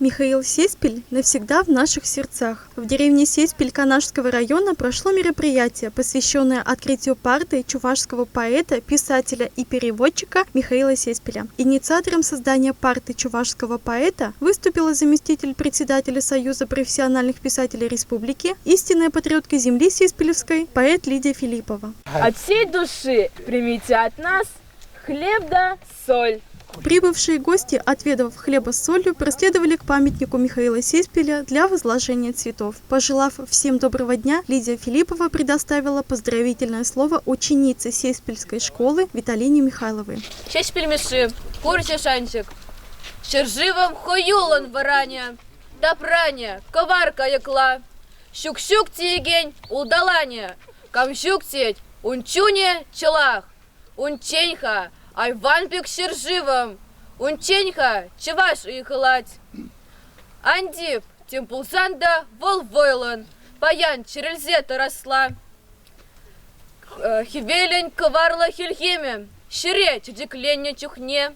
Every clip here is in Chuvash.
Михаил Сеспель навсегда в наших сердцах. В деревне Сеспель Канашского района прошло мероприятие, посвященное открытию парты чувашского поэта, писателя и переводчика Михаила Сеспеля. Инициатором создания парты чувашского поэта выступила заместитель председателя Союза профессиональных писателей республики, истинная патриотка земли Сеспелевской, поэт Лидия Филиппова. От всей души примите от нас хлеб да соль. Прибывшие гости, отведав хлеба с солью, проследовали к памятнику Михаила Сеспеля для возложения цветов. Пожелав всем доброго дня, Лидия Филиппова предоставила поздравительное слово ученице Сеспельской школы Виталине Михайловой. Ҫеҫпӗл Мишши, курчӗ шанчӑк. Ҫӗршывӑм хӑюллӑн вӑранӗ, тапранӗ, кӑвар кайӑкла. Ҫук-ҫук теекен улталанӗ, кам ҫук тет, ун чунӗ чӑлах. Унччен-ха айван пек ҫӗршывӑм, унччен-ха чӑваш ыйхӑлать. Ан тив, тем пулсан та вӑл вӑйлӑн, паян чӗрӗлсе тӑрасла. Хӗвелӗн кӑварлӑ хӗлхемӗ ҫӗре чечекленнӗ чухне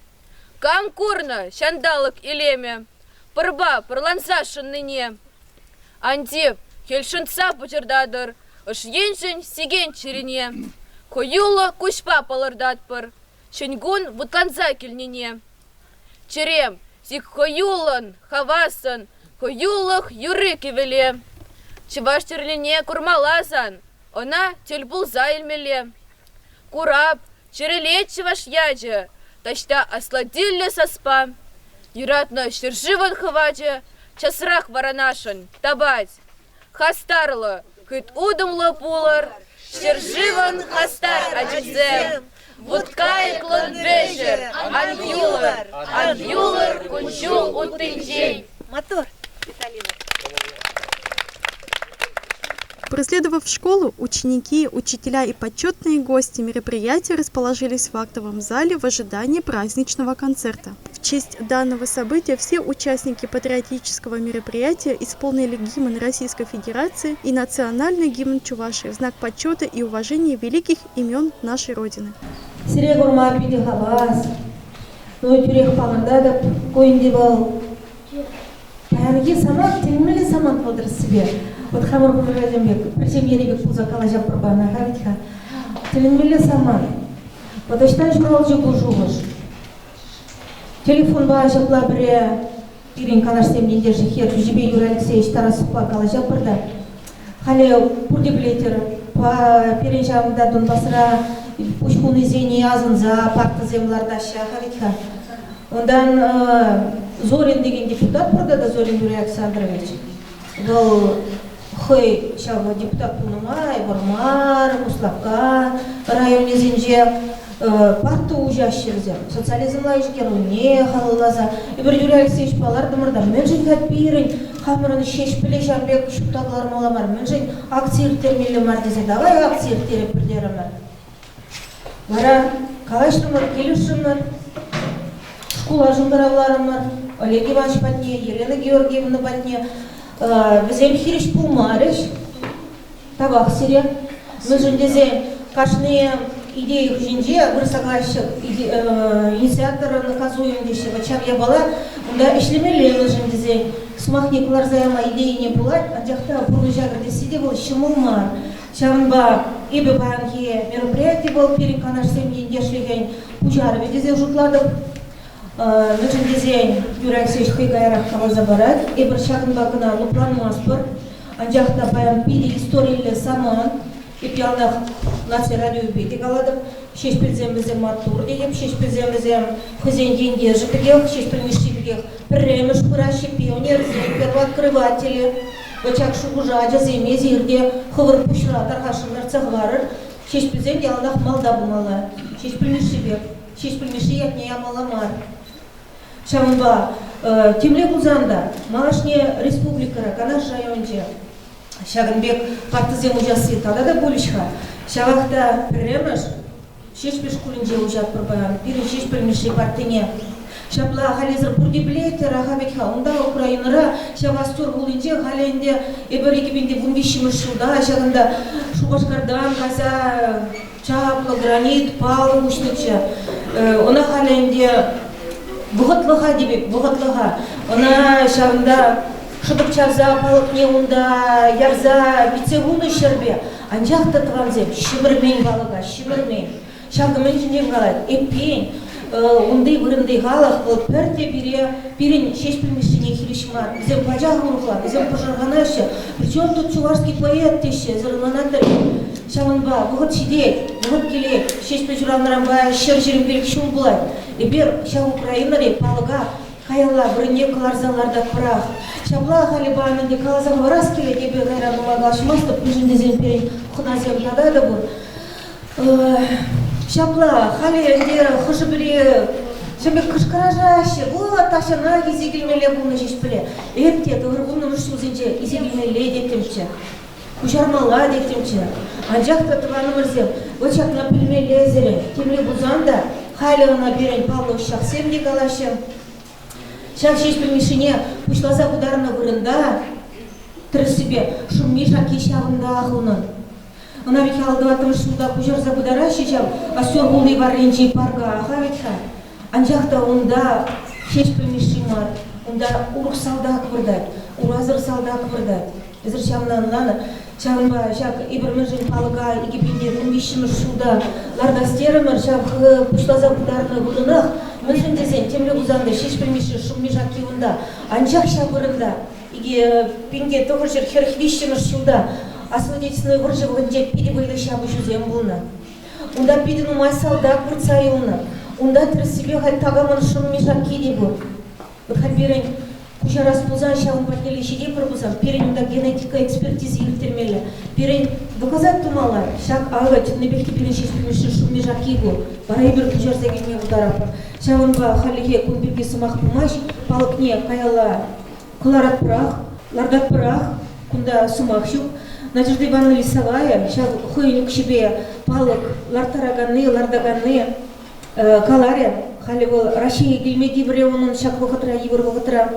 кам курнӑ ҫанталӑк илемӗ пӑрпа пӑрланса шӑннине? Ан тив, хӗл шӑнтса пӑчӑртатӑр, ӑш еншӗн сикен чӗрине. Хӑюллӑ куҫпа палӑртатпӑр ҫӗн кун вутланса килнине. Чӗрем, сик хӑюллӑн, хавассӑн, хӑюлӑх юрри кӗвӗле. Чӑваш тӗрлине курмалла сан, ӑна тӗл пулса илмелле. Курап, чӗрӗлет чӑваш ячӗ, таҫта аслатиллӗ саспа. Юратнӑ ҫӗршывӑн хӑвачӗ часрах варанашӑн тапать. Хастарлӑ, хыт утӑмлӑ пулӑр, ҫӗршывӑн хастар ачисем! Вут-кайӑклӑн вӗҫӗр, ан юлӑр, ан юлӑр кун-ҫул уттинчен! Маттур, Виталина. Проследовав школу, ученики, учителя и почетные гости мероприятия расположились в актовом зале в ожидании праздничного концерта. В честь данного события все участники патриотического мероприятия исполнили гимн Российской Федерации и национальный гимн Чувашии в знак почета и уважения великих имен нашей Родины. Сире курма питӗ хавас. Ну, тӳрех палӑртатӑп, ку ӗнтӗ вӑл паянхи самант тӗлӗнмелле самант пултӑр сипе. Вот хамӑр пурӑнакансем пек, пӗр ҫемьери пек пулса калаҫатпӑр пана-ха вӗт-ха. Тӗлӗнмелле самант. Вот ӑҫтан ҫуралчӗ ку шухӑш? Телефонпа ҫапла пӗрре пирӗн канашсем ентешӗ ертӳҫипе Юрий Алексеевич Тарасовпа калаҫатпӑр та халӗ пурте пӗлетӗр, пирӗн ҫавӑнта Донбасра пуҫ хунисене асӑнса партӑсем лартаҫҫӗ вӗт-ха. Унтан Зорин текен депутат пур тата Зорин Юрий Александрович. Вӑл хӑй ҫав депутат пулнӑ май Вӑрмар, Куславкка районӗсенче парта уҫаҫҫӗ вӗсем. Социализмла ӗҫкерлӗхне халалласа. Эпир Юрий Алексеевич палӑртӑмӑр та, мӗншӗн-ха пирӗн хамӑрӑн Ҫеҫпӗле ҫав пек ҫутта кӑлармалла мар, мӗншӗн акци ирттермелле мар тесе давай акци ирттеретпӗр терӗмӗр. Вара калаҫрӑмӑр, килӗшрӗмӗр, шкула шӑнкӑравларӑмӑр, Олег Иванович патне, Елена Георгиевна патне. Вӗсем хирӗҫ пулмарӗҫ. Тавах сире. Мӗншӗн тесен кашни идея хыҫӗнче вырӑсла калаҫҫӗ, инициатор наказуем теҫҫӗ. Вот ҫав япала унта ӗҫлемелле мӗншӗн тесен сӑмахне кӑларса яма идейине пулать, анчах та пурнӑҫа кӗртесси те вӑл ҫӑмӑл мар. Ҫавӑнпа эпӗ паянхи мероприяти вӑл пирӗн канашсем ентешлӗхӗн пуҫарӑвӗ тесе шутлатӑп. Мӗншӗн тесен Юрий Алексеевич хӑй каярах каласа парать, эпир ҫакӑнпа кӑна лӑпланмастпӑр. Анчах та паян питӗ историллӗ самант. Эп яланах наци радиопе те калатӑп, Ҫеҫпӗлсем вӗсем маттур тетӗп, Ҫеҫпӗлсем вӗсем хӑйсен ентешӗ пекех, Ҫеҫпӗл Мишши пекех пӗрремӗш пыраҫҫӗ, пионерсем, первооткрыватели. Вӑт ҫак шухӑша ачасем эсир те хӑвӑр пуҫра тархасшӑн лартса хӑварӑр. Ҫеҫпӗлсем яланах малта пымалла. Ҫеҫпӗл Мишши пек. Ҫеҫпӗл Мишши ятне ямалла мар. Ҫавӑнпа темле пулсан та малашне республикӑра, Канаш районӗнче ҫакӑн пек партӑсем уҫасси тата та пулӗҫ-ха. Ҫавах та пӗрремӗш Ҫеҫпӗл шкулӗнче уҫатпӑр паян пирӗн Ҫеҫпӗл Мишши партине. Ҫапла халӗсӗр пурте пӗлетӗр, аха вӗт-ха, унта Украинӑра ҫав Астюр хулинче халӗ ӗнтӗ эпир 2013 ҫулта ҫакӑнта Шупашкартан кайса чаплӑ гранит палӑк уҫнӑччӗ. Ӑна халӗ ӗнтӗ. Вӑхӑтлӑха тепӗп, вӑхӑтлӑха. Ӑна ҫавӑнта шӑтӑк чавса палӑкне унта ярса витсе хунӑ ҫӗрпе. Анчах та тӑвансем ҫӗмӗрмен палӑка, ҫӗмӗрмен. Ҫакӑ мӗн ҫинчен калать? Эппин, унти вырӑнти халӑх вӑл пӗрте пире пирӗн Ҫеҫпӗл Мишшине хирӗҫ мар. Вӗсем пачах урӑхла, вӗсем пӑшӑрханаҫҫӗ. Причем тут чувашский поэт теҫҫӗ, эсир ӑнланатӑр-и? Ҫавӑнпа вӑхӑт ҫитет, вӑхӑт килет. Ҫеҫпӗл ҫуралнӑранпа 125 ҫул пулать. Эпир ҫав Украинӑри палӑка каялла вырӑнне кӑларса лартатпӑрах. Ҫапла халӗ паян ӗнтӗ каласа хӑварас килет, эпӗ кайран нумай калаҫмастӑп, мӗншӗн тесен пирӗн хӑнасем тата та пур. Ҫапла, халӗ ӗнтӗ хӑшӗ-пӗри ҫын пек кӑшкӑрашаҫҫӗ. Вот тахҫанах илсе килмелле пулнӑ Ҫеҫпӗле. Эп те тӑхӑрвуннӑмӗш ҫулсенче илсе килмелле теттӗмччӗ. Куҫармалла теттӗмччӗ. Анчах та, тӑванӑмӑрсем, вӑт ҫакна пӗлмелле сирӗн. Темле пулсан та, халӗ ӑна пирӗн паллӑ ӑсчахсем те калаҫҫӗ. Ҫав Ҫеҫпӗл Мишшине пуҫласа пытарнӑ вырӑнта, тӗрӗссипе, шӑмми-шакки ҫавӑнтах унӑн. Ӑна вӗт-ха тӑваттӑмӗш ҫулта куҫарса пытараҫҫӗ ҫав Остер хули варринчи парка, аха вӗт-ха. Анчах та унта Ҫеҫпӗл Мишши мар, унта урӑх салтак выртать, урасӑр салтак выртать. Эсир ҫавна ӑнланӑр. Ҫавӑнпа ҫак эпир мӗншӗн палӑка 2013-мӗш ҫулта лартас терӗмӗр, ҫав пуҫласа пытарнӑ вырӑнах, мӗншӗн тесен темле пулсан та Ҫеҫпӗл Мишши шӑмми-шакки унта. Анчах ҫав вырӑнта 1943-мӗш ҫулта Аслӑ Отечественнӑй вӑрҫӑ вӑхӑтӗнче питӗ вӑйлӑ ҫапӑҫусем пулнӑ. Унта питӗ нумай салтак выртса юлнӑ. Унта тӗрӗссипе халь такамӑн шӑмми-шакки те пур. Вот халь пирӗн куҫарас пулсан, ҫавӑн патнелле ҫитетпӗр пулсан, пирӗн унта генетика экспертизи ирттермелле. Пирӗн доказать тумалла, ҫак алӑ чӑннипех те пирӗн Ҫеҫпӗл Мишши шӑмми-шакки ку. Вара эпир куҫарса килме пултаратпӑр. Ҫавӑнпа хальлӗхе кун пирки сӑмах пымасть, палӑкне каялла кӑларатпӑрах, лартатпӑрах, кунта сӑмах ҫук. Надежда Ивановна Лисовая ҫав хӑйӗн укҫипе палӑк ларттараканни, лартаканни каларӗ. Халӗ вӑл Раҫҫее килме тиврӗ унӑн ҫак вӑхӑтра, йывӑр вӑхӑтра.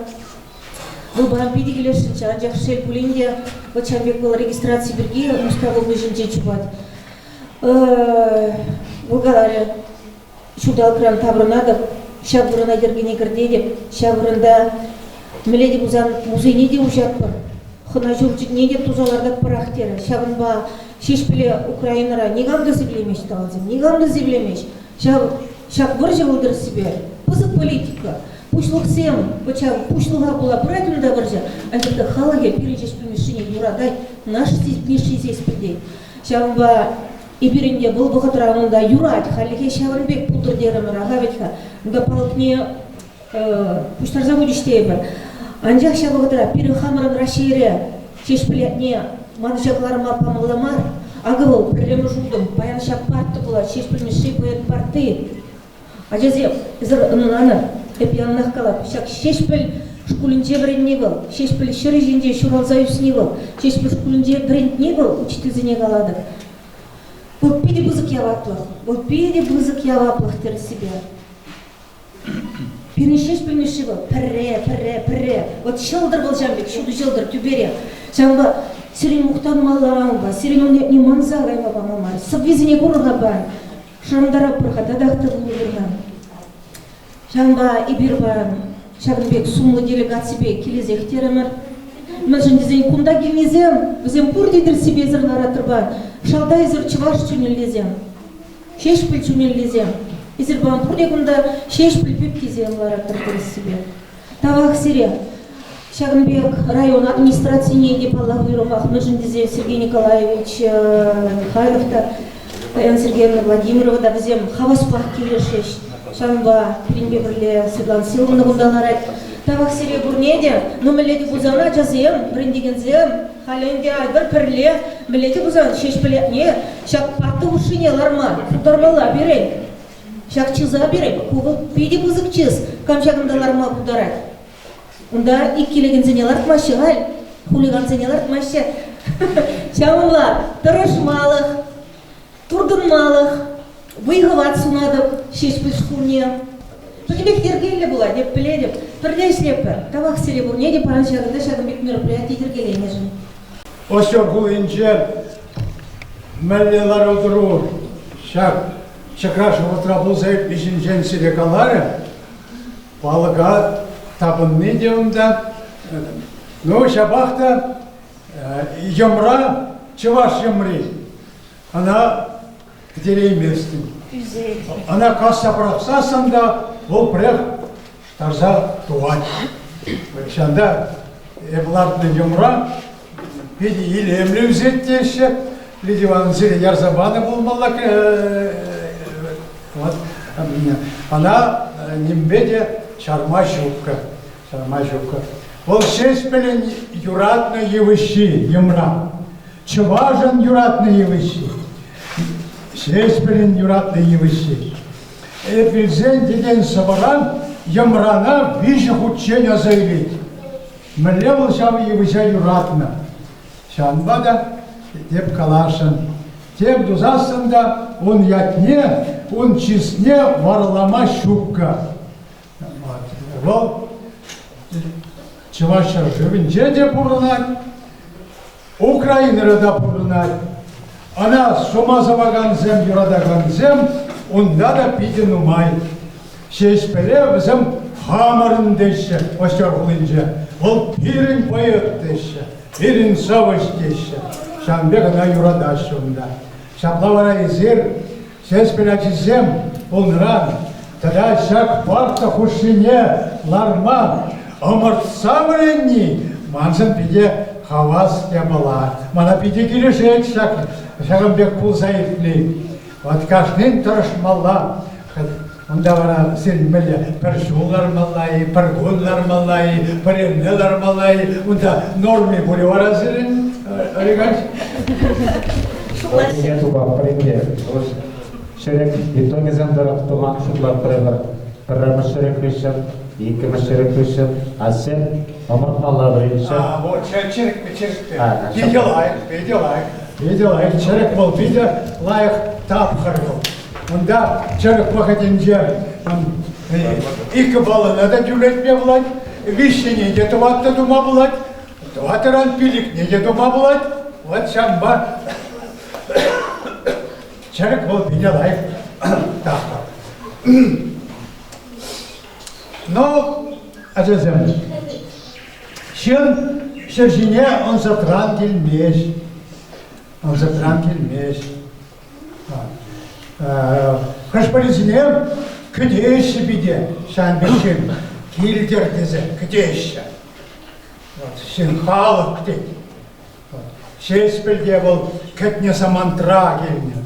Вӑл паян питӗ килесшӗнччӗ, анчах шел пулин те, вӑт ҫав пек вӑл регистраци пирки Мускав облаҫӗнче чупать. Вӑл каларӗ, ҫулталӑкран таврӑнатӑп, ҫав вырӑна йӗркене кӗртетӗп, ҫав вырӑнта мӗнле те пулсан музейне те уҫатпӑр, хӑна ҫурчӗне те туса лартатпӑрах терӗ. Ҫавӑнпа Ҫеҫпӗле Украинӑра никам та сивлемест тӑвансем, никам та сивлемест. Ҫав ҫак вӑрҫӑ вӑл тӗрӗссипе пысӑк политика. Пуҫлӑхсем, вот ҫав пуҫлӑха пула пырать унта вӑрҫӑ, анчах та халӑхӗ пирӗн Ҫеҫпӗл Мишшине юратать, наш Мишши Ҫеҫпӗл тет. Ҫавӑнпа эпир ӗнтӗ вӑл вӑхӑтра унта юрать, хальлӗхе ҫавӑн пек пултӑр терӗмӗр, аха вӗт-ха. Унта палӑкне пуҫтарса хучӗҫ тейӗпӗр. Анчах ҫав вӑхӑтра пирӗн хамӑрӑн Раҫҫейре Ҫеҫпӗл ятне манӑҫа кӑларма памалла мар. Акӑ вӑл пӗрремӗш утӑм. Паян ҫак парта пулать, Ҫеҫпӗл Мишши поэт парти. Ачасем, эсир ӑнланӑр, эп яланах калап, ҫак Ҫеҫпӗл шкулӗнче вӗренни вӑл, Ҫеҫпӗл ҫӗрӗ ҫинче ҫуралса ӳсни вӑл, Ҫеҫпӗл шкулӗнче вӗрентни вӑл, учительсене калатӑп. Вӑл питӗ пысӑк яваплӑх, вӑл питӗ пысӑк яваплӑх тӗрӗссипе. Пирӗн Ҫеҫпӗл Мишши вӑл пӗрре, пӗрре, пӗрре. Вот ҫӑлтӑр вӑл ҫав пек, ҫутӑ ҫӑлтӑр тӳпере. Ҫавӑнпа сирӗн мухтанмалла унпа, сирӗн ун ятне манса кайма пама мар. Сӑввисене курӑр-ха паян, шӑрантаратпӑр-ха, татах та вулӑпӑр-ха. Ҫавӑнпа эпир паян ҫакӑн пек сумлӑ делегаципе килесех терӗмӗр. Мӗншӗн тесен кунта килнисем, вӗсем пурте тӗрӗссипесӗр ларатӑрпа, шалта эсир чӑваш чунӗллисем. Ҫеҫпӗл чунӗллисем, эсир паян пурте кунта Ҫеҫпӗл пепкисем ларатӑр тӗрӗссипе. Тавах сире. Ҫакӑн пек район администрацине те паллах уйрӑмах, мӗншӗн тесен Сергей Николаевич Михайлов та, Татьяна Сергеевна Владимирова та вӗсем хаваспах килӗшӗҫ. Ҫавӑнпа пирӗнпе пӗрле Светлана Силовна кунта ларать. Тавах сире пурне те. Ну, мӗнле те пулсан ачасем, вӗрентекенсем, халӗ ӗнтӗ айтӑр пӗрле мӗнле те пулсан Ҫеҫпӗл ятне ҫак парта хушшине ларма пултармалла пирӗн. Ҫак чыса пирӗн, ку вӑл питӗ пысӑк чыс, кам ҫакӑнта ларма пултарать. Унта иккӗлекенсене лартмаҫҫӗ халь, хулигансене лартмаҫҫӗ. Ҫавӑнпа тӑрӑшмалӑх, туртӑнмалӑх, вӑй-хӑват сунатӑп Ҫеҫпӗл шкулне. Пӗтӗмпех йӗркеллӗ пулать, эп пӗлетӗп. Пӗрле ӗҫлетпӗр. Тавах сире пурне те паян ҫакӑнта ҫакӑн пек мероприяти йӗркеленӗшӗн. Остер хулинче мӗнле лару-тӑру ҫак чӑкраш вӑхӑтра пулса иртни ҫинчен сире каларӗ. Палӑка тапӑнни те унта. Ну, ҫапах та йӑмра, чӑваш йӑмри, ӑна пӗтерейместӗн. Ӑна касса пӑрахсассӑн та вӑл пӗрех тарса тухать. Ҫанта эп лартнӑ йӑмра питӗ илемлӗ ӳсет теҫҫӗ. Лидия Ивановна сире ярса панӑ пулмалла. Вот. Ӑна нимпе те чарма ҫуккӑ. Чарма ҫуккӑ. Вӑл Ҫеҫпӗлӗн юратнӑ йывӑҫҫи, йӑмра. Чӑвашӑн юратнӑ йывӑҫҫи. Ҫеҫпӗлӗн юратнӑ йывӑҫҫи. Эп вилсен текен сӑвӑран йӑмрана виҫӗ хутчен аса илет. Мӗнле вӑл ҫав йывӑҫа юратнӑ? Ҫавӑнпа та эп каласшӑн, тем тусассӑн та ун ятне, ун чысне варлама ҫуккӑ. Вӑл Чӑваш ҫӗршывӗнче те пурӑнать, Украинӑра та пурӑнать. Ӑна сума сӑвакансем, юратакансем унта та питӗ нумай. Ҫеҫпӗле вӗсем хамӑрӑн теҫҫӗ Остер хулинче. Вӑл пирӗн поэт теҫҫӗ, пирӗн сӑвӑҫ теҫҫӗ. Ҫавӑн пек ӑна юратаҫҫӗ унта. Ҫапла вара эсир Ҫеҫпӗл ачисем пулнӑран тата ҫак парта хушшине ларма ӑмӑртса вӗренни маншӑн питӗ хавас япала. Мана питӗ килӗшет ҫак ҫакӑн пек пулса иртни. Вот кашнин тӑрӑшмалла. Унта вара сирӗн мӗнле пӗр ҫул лармалла-и, пӗр кун лармалла-и, пӗр эрне лармалла-и, унта норми пулӗ вара сирӗн, Олег Иванович? Нормине тупатпӑр ӗнтӗ. Чӗрӗк итогӗсем тӑрӑх тума шутлатпӑр эпир. Пӗрремӗш чӗрӗк хыҫҫӑн, иккӗмӗш чӗрӗк хыҫҫӑн, атьсем ӑмӑртмалла вӗренччӗр. А, вот, чӗрӗкпе, чӗрӗкпе. Питӗ лайӑх, питӗ лайӑх, питӗ лайӑх. Чӗрӗк вӑл питӗ лайӑх тапхӑр вӑл. Унта чӗрӗк вӑхӑтӗнче икӗ баллӑна та тӳрлетме пулать, виҫҫӗне те тӑватта тума пулать, тӑваттӑран пилӗкне те тума пулать. Вот ҫавӑнпа чӗрӗк вӑл питӗ лайӑх тапхӑр. Ну, ачасем, ҫын ҫӗр ҫине ӑнсӑртран килмест. Ӑнсӑртран килмест. Хӑш-пӗрисене кӗтеҫҫӗ питӗ ҫавӑн пек ҫын килтӗр тесе кӗтеҫҫӗ. Вот, ҫын халӑх тет. Вот. Ҫеҫпӗл те вӑл кӗтнӗ самантра килнӗ.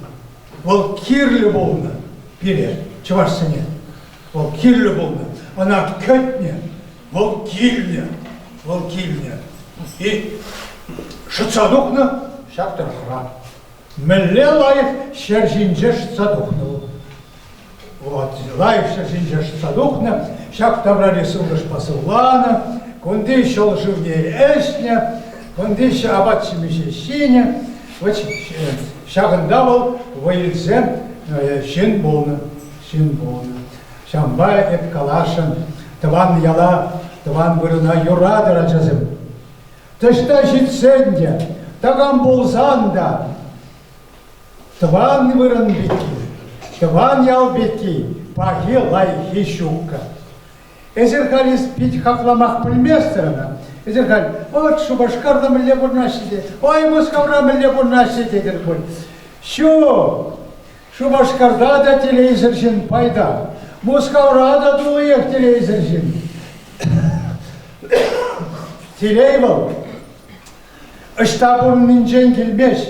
Вӑл кирлӗ пулнӑ пире, чӑвашсене. Вӑл кирлӗ пулнӑ. Ӑна кӗтнӗ, вӑл килнӗ, вӑл килнӗ. И шӑтса тухнӑ ҫак тӑрӑхра. Мӗнле лайӑх ҫӗр ҫинче шӑтса тухнӑ вӑл. Вот, лайӑх ҫӗр ҫинче шӑтса тухнӑ, ҫак таврари сывлӑшпа сывланӑ, кунти ҫӑл шывне ӗҫнӗ, кунти апат-ҫимӗҫе ҫинӗ. Вот ҫакӑнта вӑл вӑй илсе ҫын пулнӑ, ҫын пулнӑ. Ҫавӑнпа эп каласшӑн, тӑван яла, тӑван вырӑна юратӑр, ачасем. Таҫта ҫитсен те, такам пулсан та тӑван вырӑн пекки, тӑван ял пекки пахи лайӑххи ҫуккӑ. Эсир халь пит хакламах пӗлместӗр ӑна. Эсир халь вот Шупашкарта мӗнле пурӑнаҫҫӗ те, ой, Мускавра мӗнле пурӑнаҫҫӗ тетӗр пуль. Ҫук, Шупашкарта та телейсӗр ҫын пайтах, Мускавра та туллиех телейсӗр ҫын. Телей вӑл ӑҫта пурӑннинчен килмест,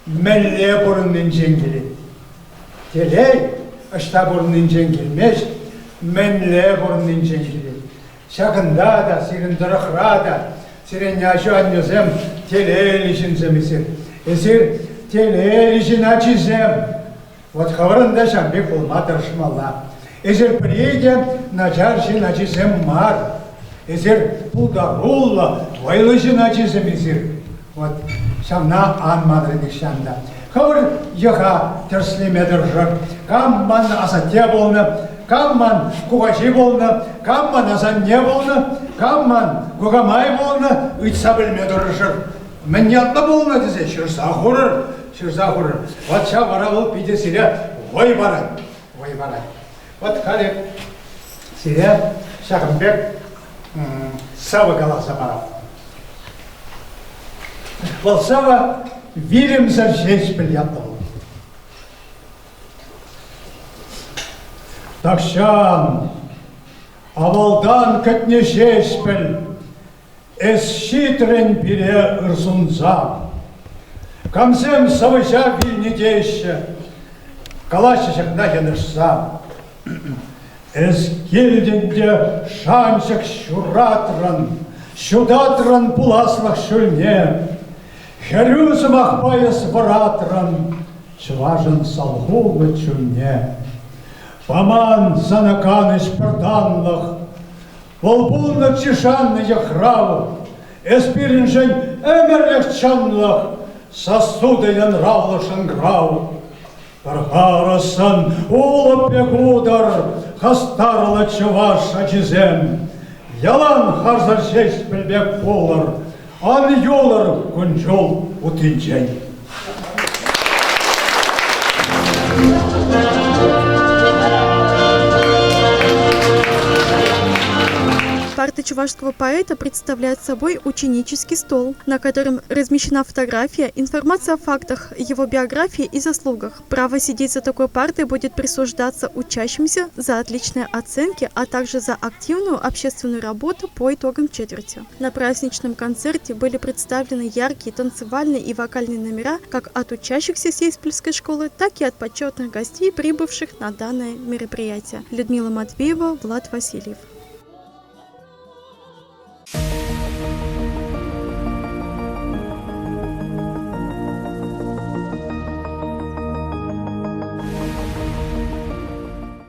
мӗнле пурӑннинчен килет. Телей ӑҫта пурӑннинчен килмест, мӗнле пурӑннинчен килет. Ҫакӑнта та, сирӗн тӑрӑхра та сирӗн аҫу-аннӳсем телейлӗ ҫынсем эсир. Эсир телейлӗ ҫын ачисем. Вот хӑвӑрӑн та ҫав пек пулма тӑрӑшмалла. Эсир пӗри те начар ҫын ачисем мар. Эсир пултаруллӑ, вӑйлӑ ҫын ачисем эсир. Вот ҫавна ан манӑр нихҫан та. Хӑвӑр йӑха тӗрӗслеме тӑрӑшӑр. Кам ман асатте пулнӑ, кам ман кукаҫи пулнӑ, кам ман асанне пулнӑ, кам ман кукамай пулнӑ, ыйтса пӗлме тӑрӑшӑр. Мӗн ятлӑ пулнӑ тесе ҫырса хурӑр, ҫырса хурӑр. Вот ҫав вара вӑл питӗ сире вӑй парать, вӑй парать. Вот халӗ сире ҫакӑн пек сӑвӑ каласа парап. Вӑл сӑвӑ Вилӗмсӗр Ҫеҫпӗл ятлӑ вӑл. Тахҫан авалтан кӗтнӗ Ҫеҫпӗл Эс ҫитрӗн пире ыр сунса. Камсем сӑвӑҫа вилнӗ теҫҫӗ, калаҫҫӗ ҫакна йӑнӑшса. Эс килтӗн те шанчӑк ҫуратрӑн, ҫутатрӑн пуласлӑх ҫулне. Хӗрӳ сӑмахпа эс вӑратрӑн чӑвашӑн салхуллӑ чунне. Паман сана канӑҫ пӗртанлӑх, Вӑл пулнӑччӗ шаннӑ йыхрав, эс пирӗншӗн ӗмӗрлӗх чӑнлӑх, сассу та янравлӑ шӑнкӑрав. Пӑрхарӑссӑн улӑп пек утӑр, хастарлӑ чӑваш ачисем. Ялан харсӑр Ҫеҫпӗл пек пулӑр, ан юлӑр кун-ҫул утинчен. Парта чувашского поэта представляет собой ученический стол, на котором размещена фотография, информация о фактах его биографии и заслугах. Право сидеть за такой партой будет присуждаться учащимся за отличные оценки, а также за активную общественную работу по итогам четверти. На праздничном концерте были представлены яркие танцевальные и вокальные номера как от учащихся Сеспельской школы, так и от почетных гостей, прибывших на данное мероприятие. Людмила Матвеева, Влад Васильев.